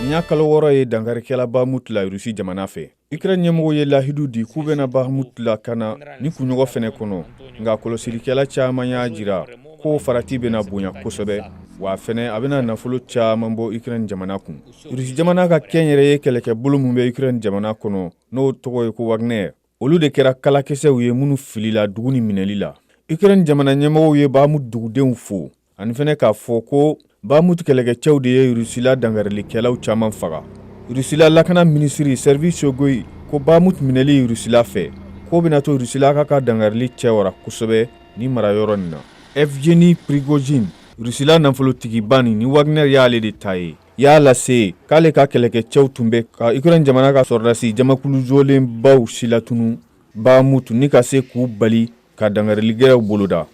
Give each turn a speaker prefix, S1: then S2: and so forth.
S1: Nin y'a kalo 6 ye dankari kɛla Bahmut la Rusi jamana fɛ. Ukraine ɲɛmɔgɔw ye lahidu di k'u bɛna Bahmut lakana ni kunɲɔgɔn fɛnɛ kɔnɔ, nka kɔlɔsilikɛla caman y'a jira ko farati bɛna bonya kosɛbɛ, wa fɛnɛ a bɛna nafolo caman bɔ Ukraine jamana kun. Rusi jamana ka kɛnyɛrɛye kɛlɛkɛbolo min bɛ Ukraine jamana kɔnɔ, n'o tɔgɔ ye ko Wagner, olu de kɛra kalakisɛw ye minnu filila dugu nin minɛli la. Ukraine jamana ɲɛmɔgɔw ye Bahmut dugudenw fo ani fɛnɛ k'a fɔ ko Bahmut kɛlɛkɛcɛw de ye Rusila dankarilikɛlaw caman faga. Rusila lakana minisiri Sergueï Choïgou ko Bahmut minɛli Rusila fɛ, k'o bɛna to Rusila k'a ka dankarili cɛwara kosɛbɛ ni marayɔrɔ nin na. Evgeny Prigojine, Rusila nafolotigiba nin, ni Wagner y'ale de ta ye, y'a lase k'ale ka kɛlɛkɛcɛw tun bɛ ka Ukraine jamana ka sɔrɔdasi jamakulu jɔlenbaw silatunu Bahmut ni ka se k'u bali ka dankarili gɛrɛw boloda.